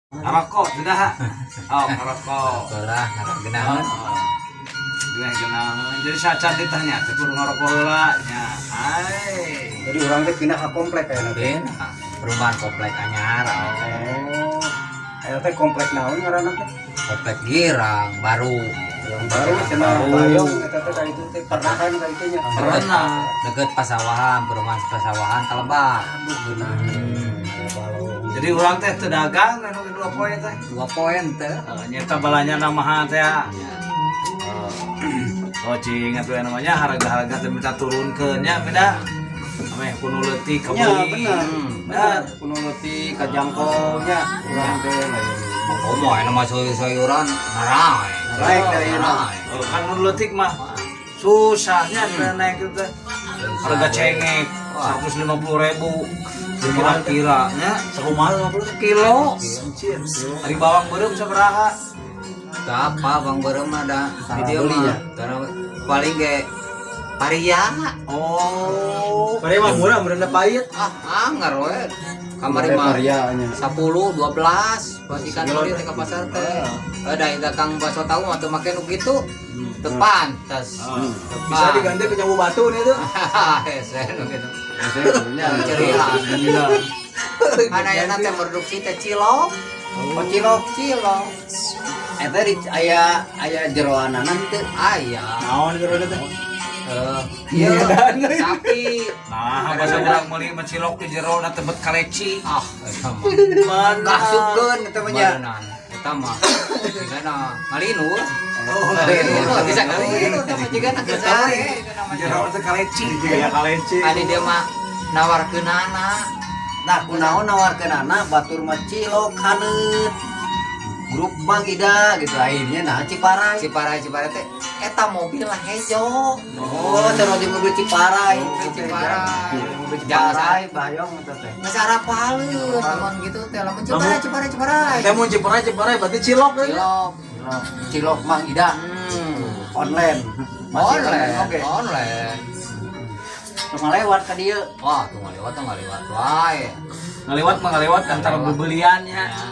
Ngarokok sudah. Oh, ngarokok. Lah, genahan. Geunah genahan. Jadi sacan ditanya teh kudu ngarokok heula nya. Ai. Jadi urang teh pindah ke komplek kayaknya teh. Pindah perumahan komplek anyar. Oh. Aya teh komplek naon ngaranna teh? Komplek Girang Baru. Yang baru cenah. Baru. Bayong eta teh ka itu teh pernah kan ka itu nya. Pernah. Deket pasawahan, perumahan pasawahan Kalebak. Aduh, geunah. Aya balong. Jadi urang teh teu dagang anu 2 poe teh. 2 poe teh. Eh, nyeta balanya mahal teh ya. Oh, cing atuh namanya harga-harga teh minta turunkeun nya beda. Ameh kudu leutik Nya kabeli. Bener. Bener. Kudu leutik kajangkau nya urang teh lain. Komo aya mah sayur-sayuran narae. Naik dari Narae. Oh, kan nu leutik mah susahnya teh naik itu teh. Harga cengek 150 ribu kira-kira nya. Sakumaha 50 kilo. Anjir. Ari bawang beureum sabaraha? Teu apa bang beureum mah da di dieu Beli mah. nya. Karena paling ge paria. Oh. Paria mah murah, murah pahit. Ah, anggar we. Kamari mah Paria nya. 10, 12 pasti kan beli teh ke pasar teh. Eh, da dagang bakso tahu mah teu make nu kitu. Teu pantes. Teu Bisa diganti ke jambu batu nih tuh. Hese nu kitu. Nya. Ciri khas. Kan ayeuna teh produksi teh cilok. Oh, cilok. Cilok. Eta di aya aya jeroanana teu? Aya. Naon jero teh? Eh, ieu sapi. Nah, bahasa urang meuli mah cilok di jero na tebet kaleci. Ah, eta mah. Mana? Kasupkeun eta mah nya. Beunang. Eta mah. Jigana ngalinur. Oh, Ngalinur bisa ngalinur eta mah jigana keur sare. Jero teh kaleci. Kayak kaleci. Adi dia mah nawarkeunana. Nah, kunaon nawarkeunana batur mah cilok haneut. Grup Mang Ida gitu akhirnya nah Ciparai. Ciparai, Ciparai teh eta mobil lah hejo. Oh, cara di mobil Ciparai. Mobil Ciparai. Mobil Ciparai bayong eta teh. Geus arapaleun lamun gitu teh, lamun Ciparai, Ciparai, Ciparai. Teh mun Ciparai, Ciparai berarti cilok ya. Cilok. Cilok, cilok Mang Ida online. Masih Online, oke. Online. Cuma lewat ka dieu. Wah, tuh ngalewat tuh ngalewat wae. Ngaliwat mah ngaliwat antara bebeliannya. Ya.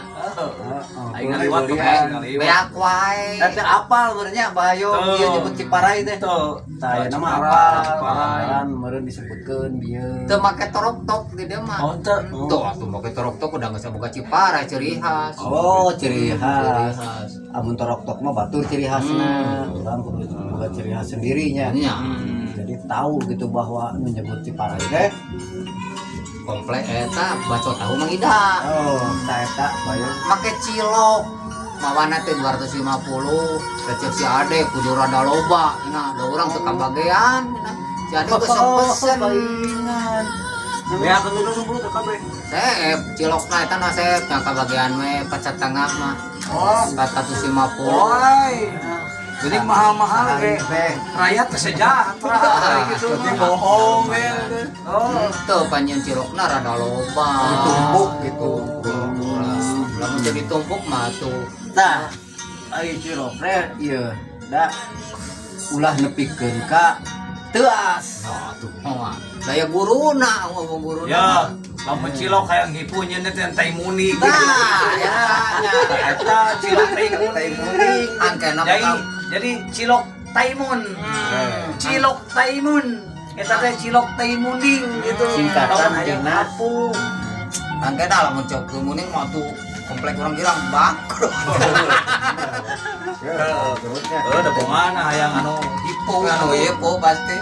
Aing ngaliwat mah Bebelian. ngaliwat. Beak wae. Eta apal meureunnya bayong Tuh. ieu nyebut Ciparai teh. Tuh. Tah aya nama Ciparai, apal. Ciparai. Kan meureun disebutkeun bieu. Teu make torok tok di dieu mah. Oh, teu. Tuh, atuh make torok tok udah geus boga Ciparai ciri khas. Oh, ciri khas. Ciri khas. Amun torok tok mah batur ciri khasna. Urang kudu boga ciri khas sendirinya. Nya, Jadi tahu gitu bahwa menyebut Ciparai teh. Komplek eta bakso tahu Mang Ida. Oh, tah eta bayong. Make cilok. Mawana teh 250, recek si Ade kudu rada loba, nah, da urang teu kabagean, nah. Si Ade geus pesen. Palingan. Ya kan udah 10 teh kabeh. Seep, cilokna eta na seep, nya kabagean we 4,5 mah. Oh. 450. Woi. Jadi mahal-mahal Sehari ge teh. Rakyat teh sejahtera gitu. Berarti bohong ya. Oh. Teu panyeun cilokna rada loba. Ditumpuk gitu. Lamun teu ditumpuk mah tuh. Tah, ai cilok teh ieu da ulah nepikeun ka teuas. Nah, tuh mah. Daya guruna, ngomong guruna. Ya, lamun cilok hayang hipu nyeun teh tai muni gitu. Nah, ya, ya. Eta cilok tai muni. Tai muni. Angkena Jadi bakal jadi cilok taimun. Cilok taimun. Eta teh cilok taimunding gitu. Singkatan Lamun hayang tina. hapu. Angkena lamun cok muning mah tuh komplek urang girang bangkrut. Terusnya. Eh, da mana hayang anu hipu. Anu ieu pasti.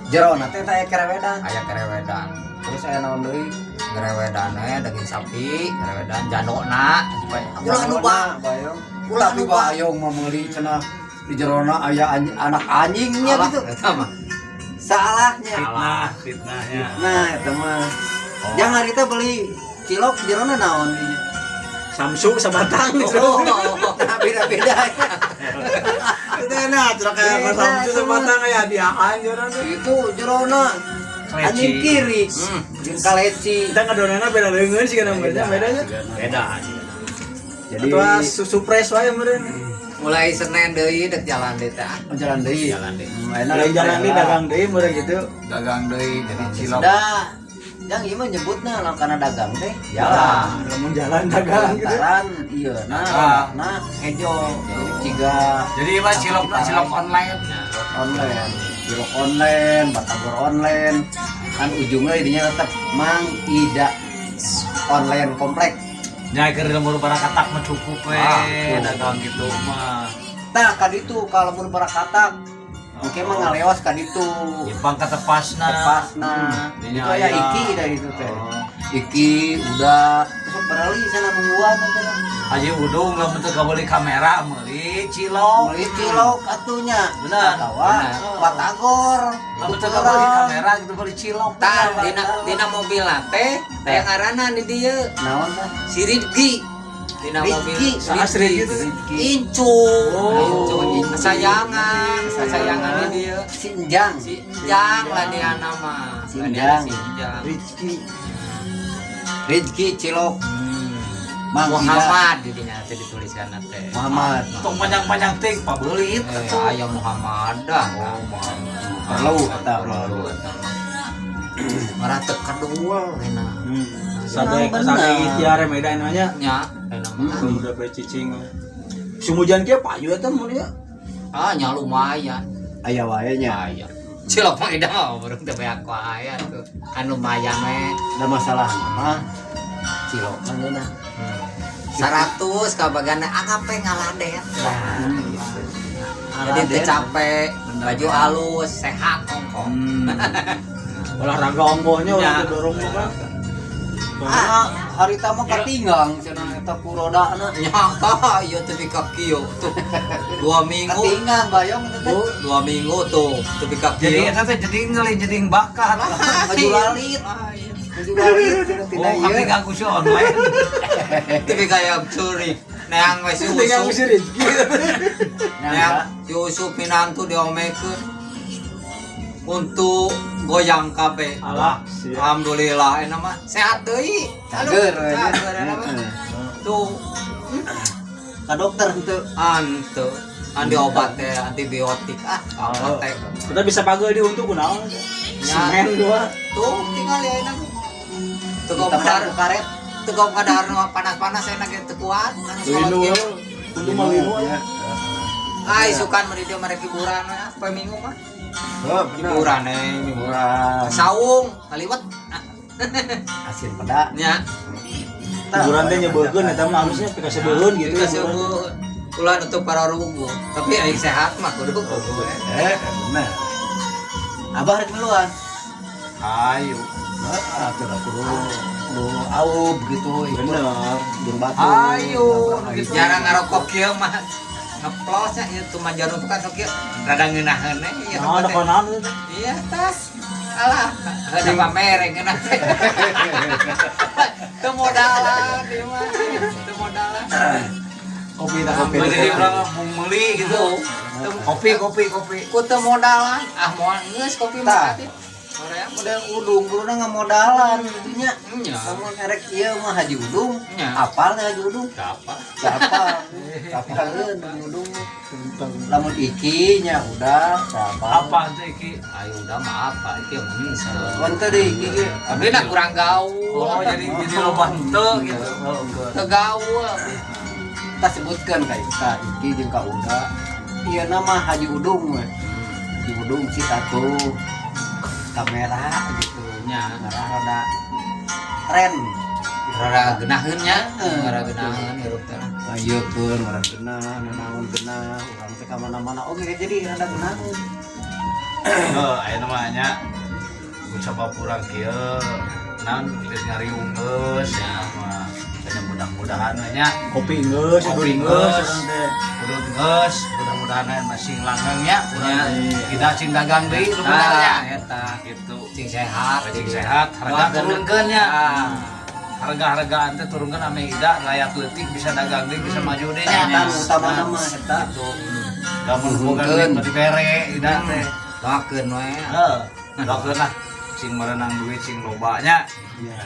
Jerona teh aya kerewedan. Aya kerewedan. Terus aya naon deui? Kerewedan we daging sapi, kerewedan jandona supaya ulah nu ba. Bayong. Ulah Tapi nu ba. bayong mah meuli cenah di jerona aya anak anjingnya Alah, gitu. eta mah. Salahnya. Fitnah, fitnahnya. Nah, eta mah. Jangan kita beli cilok jerona naon dinya. Samsu sabatang gitu. Oh, Nah, beda-beda. Itu enak, cilok kayak Beda, Samsu itu mah. sabatang kayak hadiahan jerona. Itu jerona anjing kiri. Jeung kaleci. Kita ngadonana beda leungeun sih kana beda bedanya. Beda. Jadi Atau susu fresh wae meureun. Mulai Senin deui dek jalan deui teh. Oh, jalan deui. Jalan deui. Enak. Jalan jalan deui dagang deui meureun gitu. Dagang deui jadi cilok. Dah. Yang ieu mah nyebutna lamun kana dagang teh jalan. Lamun jalan dagang gitu. Lantaran ieu nah, nah hejo jadi ciga Jadi mah cilok cilok online. Cilok online, cilok online, batagor online. Kan ujungnya ininya tetap Mang Ida online komplek. Nya keur lembur barakatak mah cukup we Ah, dagang gitu mah. Nah, kan itu kalau mun barakatak mungkin mah ngalewas kan itu. Jepang ka tepasna. Tepasna. Dinya Itu aya aya. Iki dari itu teh. Oh. Iki udah terus berali sana nungguan teh. Haji Udung lamun teu kabeuli kamera meuli cilok. Meuli cilok atunya. Benar. Atawa batagor. Lamun teu kabeuli kamera gitu meuli cilok. Tah dina dina mobil teh aya ngaranna di dieu. Naon tah? Si Ridki. Dina mobil Ridki. Saas Ridki itu. Incu. Oh. Incu. Sayangan, sayangan di dieu. Si Enjang. Si Enjang lah dia nama. Si Enjang. Si Enjang. Rizky. Rizky cilok. Mang Ida. Muhammad didinya teh dituliskan teh. Muhammad. Tong panjang-panjang ting pabeulit Eh, atuh. aya Muhammad dah. Oh, Muhammad. Perlu eta perlu. Marah teu kadua enak. Sate Benar. sate ikhtiar medan namanya. Nya, enak mah. Udah cicing. Sumujan kieu payu eta mun ya. Ah, nya lumayan. Aya wae nya. Aya. Cilok mah ida mah burung teu beak wae tuh. Kan lumayan we. Da masalah mah cilok mah ngeunah. 100 kabagana anggap we ngaladen. Jadi teu capek, baju halus, sehat ongkoh. Olahraga ongkohnya Ya. orang teh dorong mah kan. Ah, harita mah katinggang cenah eta ku rodana. Nya tah ieu teu ka kieu tuh. 2 minggu, Katinggang bayong eta teh. 2 minggu tuh teu ka Jadi kieu. eta teh jadi ngeli jadi bakar. Maju lalit. Maju lalit cenah tina Oh, ieu. katinggang ku si online. Tapi kayak curi. Neang we si Tinggal Usup. si Rizky. Neang si Usup minantu diomekeun. Untuk goyang kabeh. Alah, siap. Alhamdulillah enak mah sehat deui. Cager we nya. Cager enak mah. Tuh Ka dokter henteu. ante andi obat teh antibiotik ah apotek. Kita bisa pagel di untuk kunaon. Semen dua. Tuh tinggal ya enak. Tuh kok Ditempel kadar ku karet. tuh kok kadar nu panas-panas enak ge teu kuat. Anu sholat Linu. ge. Untuk mah linu. Ya. Ah isukan mah di dieu mereka hiburan we ah poe minggu mah. Oh, bener. Hiburan eh minggu. Hiburan. Saung kaliwat Asin peda. nya. Hiburan teh nyebeurkeun eta mah halusnya pika sebeun gitu. Kita sebut ulah untuk para rugu. Tapi aing sehat mah kudu kudu. Eh, bener. Abah rek miluan. Ayo. Heeh, tuh dah kudu kudu aub gitu ikut Bener. jeung batu. Ayo, gitu. Jarang ngarokok kieu mah. Ngeplos ya ieu tuh manjarum kan sok kieu rada ngeunaheun we ieu Nah, ada teh. konaon itu. Iya tas. Alah, ada pamer ngeunah teh. Teu modalan ieu mah. Teu modalan. Kopi tak kopi. Jadi urang mau meuli gitu. Kopi kopi kopi. Ku teu modalan. Ah moal geus kopi Tah. mah tadi. Hoream. Model udung kuduna ngamodalan gitu nya. Nya. Lamun erek ieu mah Haji Udung. Nya. Apal teh Haji Udung? Apa? Siapa? Apaleun Haji Udung. Lamun iki nya udah siapa? Apa tuh iki? Ayo udah mah apa iki mah. Konte deh iki ge. Tapi nak kurang gaul. Oh, jadi loba henteu gitu. Teu gaul. Kita sebutkan ka ka iki jeung ka Uda. Ieu nama Haji Udung we. Haji Udung si tatu kamera gitu. Nya. Kamera rada tren. Rada geunaheun nya, Heeh. rada geunaheun hirup teh. Ngayekeun urang geunah, nanaon geunah, urang teh ka mana-mana oge jadi rada geunaheun. Heuh, aya mah nya ucap urang kieu naon geus ngariung geus ya mah. Kayaknya mudah-mudahan we nya Kopi geus, Kopi kopi geus geus. urang teh. Udut geus, mudah-mudahan aya masing langgeng nya urang Iya. kita cing dagang deui nu bener nya. Nah, eta. Gitu. Cing sehat, Cing sehat, harga turunkeun nya. Harga-hargaan teh turunkeun ame ida rakyat leutik bisa dagang deui, bisa maju deui nya. Eta nu utamana mah eta. Gitu. Lamun boga duit mah dibere ida teh. Doakeun we. Heeh. Doakeun lah sing merenang duit sing loba nya. Iya.